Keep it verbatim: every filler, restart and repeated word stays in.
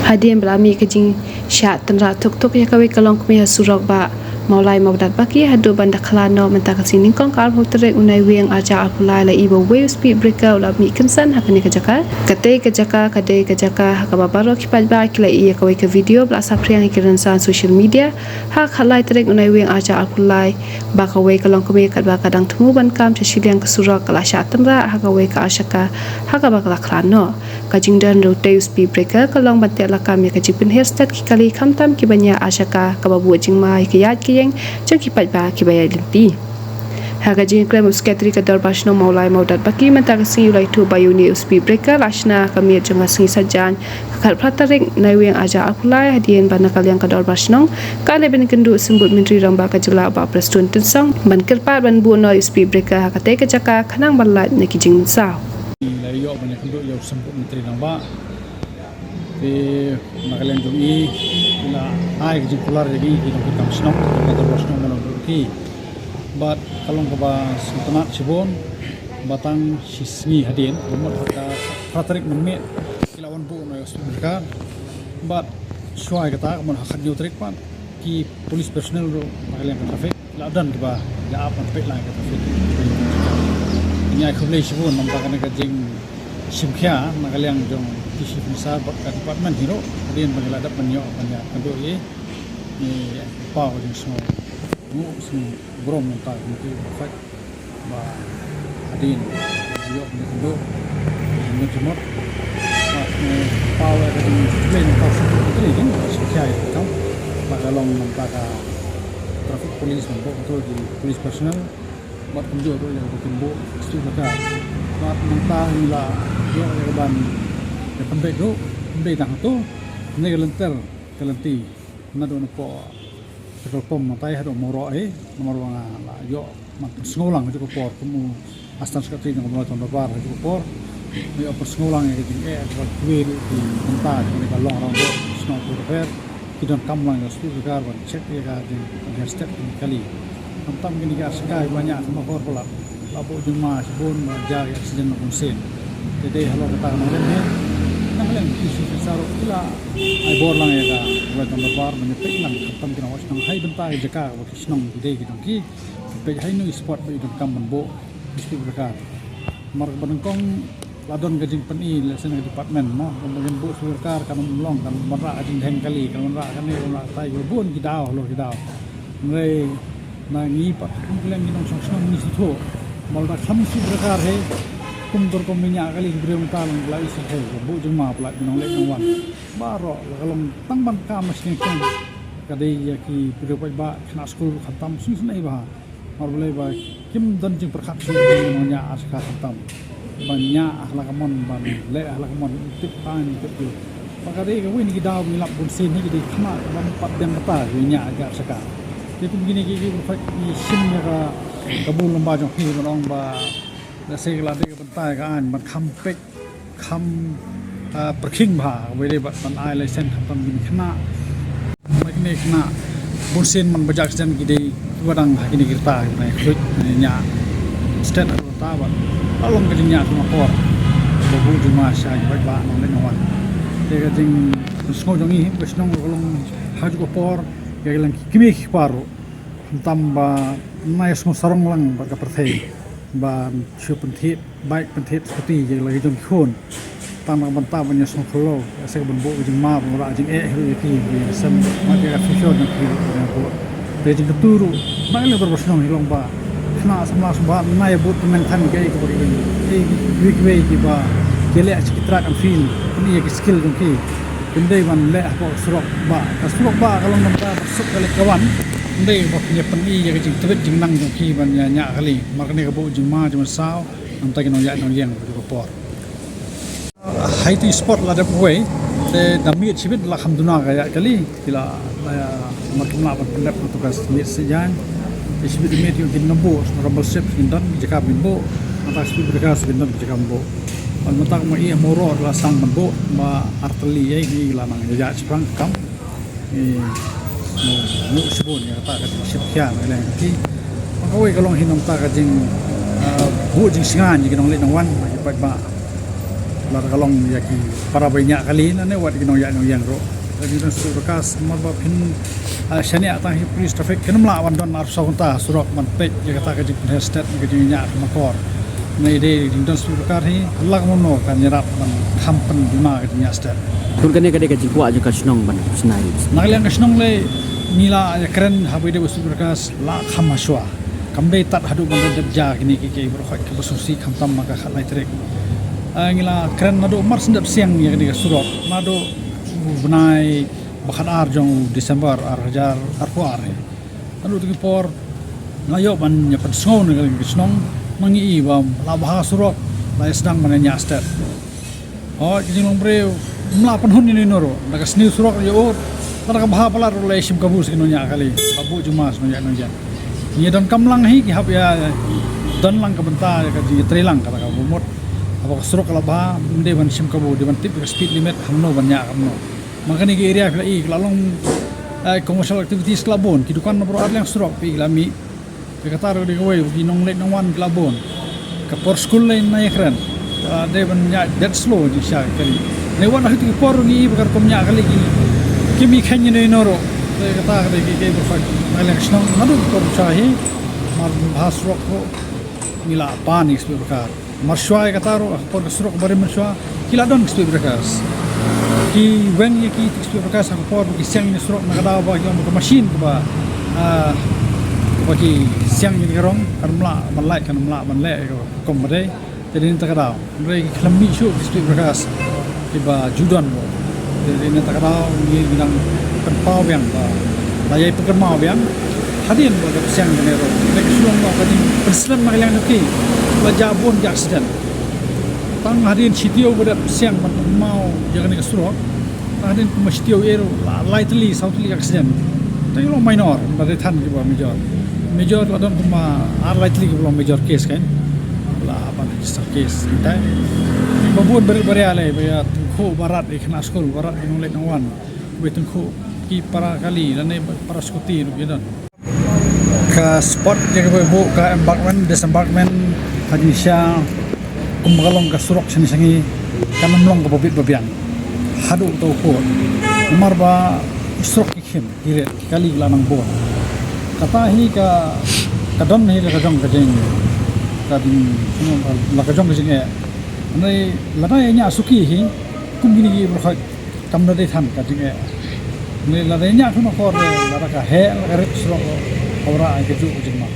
Hadien ba la mih ka jingshah tynrah thuk thuk ïa kawei ka longkmie ha surok Bah Mawlai Mawdatbaki haduh ban da khlad noh, mynta ka sngi nyngkong ka arphew tarik u Naiwieng arhajar arphew lai la i ba uwei u speed breaker u la mih kynsan ha kane ka jaka. Katei ka jaka ka dei ka jaka ha kaba baroh ki paidbah ki la i ïa kawei ka video ba la saphriang ha ki rynsan social media. Ha ka khatlai tarik u Naiwieng arhajar arphew lai ba kawei ka longkmie katba ka dang thmu ban kam sha shiliang ka surok ka la shah tynrah ha kawei ka arshaka ha kaba ka la khlad noh. Ka jingdon da utei u speed breaker ka long ban teh lakam ïa ka jingpynher stet ki kali khamtam kiba ñiah arshaka, kaba buh jingma ïa ka ïaid ka ïeng jong ki paidbah kiba ïaid lynti. Ha ka jingkren u Secretary ka Dorbar Shnong Mawlai Mawdatbaki mynta ka sngi u la ïathuh ba ïa une u speed breaker la shna ha ka miet jong ka sngi Saitjaiñ ka khatphra tarik Naiwieng arhajar arphew lai, hadien ba na ka liang ka Dorbar Shnong ka leit ban ïakynduh u Symbud Myntri Rangbah ka jylla Bah Prestone Tynsong ban kyrpad ban buh noh ïa u speed breaker ha katei ka jaka khnang ban lait na ki jingmynsaw. La ïoh ban ïakynduh ïa u Symbud Myntri Rangbah. Te na ka liang jong i la ai ka jingkular ïa ngi ki nongtrei kam shnong, ki nongtrei kam shnong ban buh ki. Bad ka long kaba sngewtynnat shibun ba tang shi sngi hadien, ba mut ha ka phra tarik mynmiet ki la wan buh noh ïa u speed breaker. Bad shuwa ïa kata, ka mut ha ka khathynñiew tarik pat ki police personnel ruh na ka liang ka traffic la don kiba ïa ap ban peit lang ïa ka traffic. Ngi ai khublei shibun namar kane ka jingshim khia na ka liang jong ki chief minister bad ka department hi ruh hadien ba ngi la dep ban ïoh ban ïakynduh ïa i. Ngi paw ka jingsngew nguh sngewburom mynta ka committee ba peit ba hadien ïoh ban ïakynduh, ïa ka jingmut. Bad ngi paw ïa ka jingkhublei na ka Symbud Myntri jong ngi, shim khia ïa ka kam ba ka long mynta ka traffic police ban buh control ki police personnel. Bad kumjuh ruh ïa kaba kin buh speed breaker. Bad mynta ngi la ïoh ïa ka ban ïa pynbeit ruh, pynbeit tang hato. Ngi ka lynter ka lynti naduh na poh petrol pump mynta haduh Mawroh hi, namar ba nga la ïoh ban pynsngew lang ha kajuh ka por kum u Assistant Secretary jong ka Mawlai Town Dorbar ha kajuh ka por. Nga ïoh pynsngew lang ïa ka jingeh kaba kiwei ruh ki bynta jong kane ka long around road, snow thoroughfare. Ki donkam lang ïa u speed breaker ban check ïa ka jingpynher stet ki kali. Khamtam kine ki arshaka kiba ñiah kham akor palat la buh jingma shibun, ba jar ïa accident na bun sien. Te dei halor kata ka nongrim hi na ka liang ki chief minister ruh ki la ai bor lang ïa ka Mawlai Town Dorbar ban ïa peit lang khamtam ki nongwad shnong ha i bynta i jaka kaba ki shnong ki dei ki jong ki. Peit ha ino i spot ba i donkam ban buh u speed breaker. Namar kaba nyngkong la don ka jingpyni lehse na ka department mo, ba kin buh speed breaker kan ym long, kan ym wanrah ka jingdheng kali, kan ym wanrah kane, kan ym wanrah katai, kiba bun ki daw halor ki daw. Hynrei na ngi pat kum ka liang ki nongshong shnong ngi sngewthuh ba lada kham speed breaker hi, kum ka rukom ñiah kali ki briew mynta la isynei, ka buh jingma palat ki nongleit nongwan. Baroh la ka long tang ban kam ha shnong ka dei ïa ki briew paidbah, khynnah skul khamtam, shisha shisha bha. Namar balei ba kim don jingpyrkhat shuh ïa ki nongñiah arshaka khamtam. Ban ñiah ha la ka mon, ban leh ha la ka mon, tip tang tip tip. Ba ka dei kawei na ki daw ba ngi lap bun sien hi ki dei khynnah ba ym pat dem bynta ki ñiah ki arshaka. Te kum kine ki, ki pyrkhat ngi shim ïa ka, ka bul lyngba jong phi ban ong ba lehse ka la dei ka bynta ka aiñ ban kham peit kham, ah, pyrkhing bha, kawei dei ban ai license khamtam kine khynnah. Ba kine khynnah bun sien man ba jar accident ki dei kiba dang ha kine ki rta kiba dang ïakhlud, ñiah stet ha rta bad la long ka jingñiah kham akor ba buh jingma sha ki paidbah nongleit nongwan. Te ka jingsngew jong ngi ba shnong ka long ha kajuh ka por ïa ka liang ki kmie ki kpa ruh khamtam ba nai sngew sarong lang bad ka pyrthei ban shu pynthied bike, pynthied scooty ïa la ki jong ki khun. Tang na ka bynta ban ïa sngew khlaw, ïa se ka ban buh ka jingma, ban wanrah jingeh hi ruh ïa ki, ïa sem mat ïa ka future jong ki ruh ïa buh. Te jingkyntu ruh na ka liang Dorbar Shnong hi long ba khynnah samla sngewbha nai ïa bud pynmynthang ïa kaei kaba ki, ïa kiwei kiwei kiba ki leh sha ki track and field, pyni ïa ki skill jong ki. Kim dei ban leh hapoh surok bah, ka surok bah ka long na ka bynta ba suk ka leit ka wan. Kim dei ba phin ïa pyni ïa ka jingtbit jingnang jong ki ban ïa ñiah kali. Namar kane ka buh jingma jingmynsaw. Nangta ki nongïaid nongïeng ha kajuh ka por. Hai tu sport la dep wei, te da miet shibit la kham duna ka ïaid kali, ki la, la ïa, namar kim lah ban pyndep hangtu ka miet Saitjaiñ. Te shibit miet ïoh kin nang buh, snow rumble sep kin don ki jaka ban buh, nangta shibit ka kin don ki jaka ban buh. Bad mynta kumba i ha Mawroh la sdang ban buh, ba ar tylli ïa ki la nang ïaid shiphrang kam. Ngi, ngi, ngi shu bun ïa kata ka jingshim khia na ka liang jong ki. Bad kawei ka long hi na ka bynta ka jing, ah, buh jingshngaiñ ïa ki nongleit nongwan, ïa ki paidbah. Lada ka long ïa ki para ba ñiah kali, lane wat ki nongïaid nongïeng ruh. Lada ki don speed breakers, namar ba phin, ah, shaniah tang hi police traffic, kin ym lah ban don arphew saw kynta surok ban peit ïa kata ka jingpynheh stet, ka jingñiah ka makor. Ngi dei jingdon speed breaker hi, la ka mano kan ïarap ban kham pynduna ka jingñiah stet. Tun kane ka dei ka jingkwah jong ka shnong ban shna hi. Na ka liang ka shnong lei, ngi la ïakren haba ïadei bad speed breakers la kham hashwa. Kam dei tad haduh ban dep ja kine ki, ki baroh khoit kiba sngewsih khamtam ma ka khatlai tarik. Ah, ngi la kren naduh mar shen dep siang ïa kane ka surok, naduh u bnai ba khatar jong u December ar hajar arphew ar hi. Naduh tu ki por nga ïoh ban ïa pynsngew na ka liang ka shnong, ma ngi i ba la bha surok, la ïa sdang ban ïa ñiah stet. Hooid, ka jinglong briew ym lah pynhun ïano ïano ruh. Da ka sniew surok ïa ud, lada ka bha palat ruh la ïa shim kabu sha ki nongñiah kali, ka buh jingma sha nongñiah nongñiah. Ngi donkam lang hi, ki hap ïa don lang ka bynta ïa ka jingïatreilang kata kaba mut. Haba ka surok ka la bha, ym dei ban shim kabu, dei ban tip ïa ka speed limit, hangno ban ñiah, hangno. Ma kane ka area phi la i, ka la long, eh, commercial activities ka la bun, ki dukan na baroh ar liang surok phi la mih. Te kata ruh dei kawei ba ki nongleit nongwan ki la bun. Ka por skul lei nai kren. Ka dei ban ñiah dead slow jingshisha kali. Nai wan ha kito ki por ruh ngi i ba ka rukom ñiah kali ki, kim i kheiñ ïano ïano ruh. Te kata ka dei ki, ki ba fak. Nai leng shnong naduh ki por sha hi. Mar bha surok ruh ngi la pan ïa ki speed breaker. Mar shuwa ïa kata ruh, ha ka por ka surok ba rim mynshuwa, ki la don ki speed breakers. Ki weng ïa ki, ki speed breakers ha ka por ba ki siang ïa ka surok, na ka daw ba ki ong ba ka machine kaba, ah, kaba ki siang ïa ka rong, kan ym lah ban lait, kan ym lah ban leh ïa ka kum ba dei. Te dei na kata ka daw. Hynrei ki khlem mih shuh ki speed breakers kiba ju don mo. Te dei na kata ka daw ngi, ngi dang pynpaw biang ba la ïai pynkynmaw biang. Hadien ba ka siang kane ruh, ne ka shu long ba ka jingpynslem na ka liang jong ki, la jia bun ki accident. Tang hadien shi taïew ba dep siang ban pynmaw ïa kane ka surok, tang hadien kumba shi taïew ïa ruh la lai tylli saw tylli accident. Tang ïa long minor, ba dei than kiba major. Major la don kumba ar lai tylli kiba long major case kan. La ban register case. Tang ba bun barit baria lei, ba ïa tyngkhuh barat ïa ki khynnah skul, barat ïa ki nongleit nongwan. Ba ïa tyngkhuh ki para kali lane para skuti ruh ïa don. Ka spot ïa kaba buh ka embankment, disembankment, ha jingshisha kumba ka long ka surok shane sha ngi, kan ym long kaba bit ba biang haduh uta u pud. Namar ba surok ki khim, ki rit, ki kali ki la nang bun. Kata hi ka, ka don hi la ka jong ka jing, ka jing, la ka jong ka jingeh. Hynrei lada ïa ñiah suki hi kum kine ki baroh khoit, kam da dei than ka jingeh. Hynrei lada ïa ñiah khun akor, lada ka heh, lada ka rit surok, ka wanrah ïa kajuh ka jingma.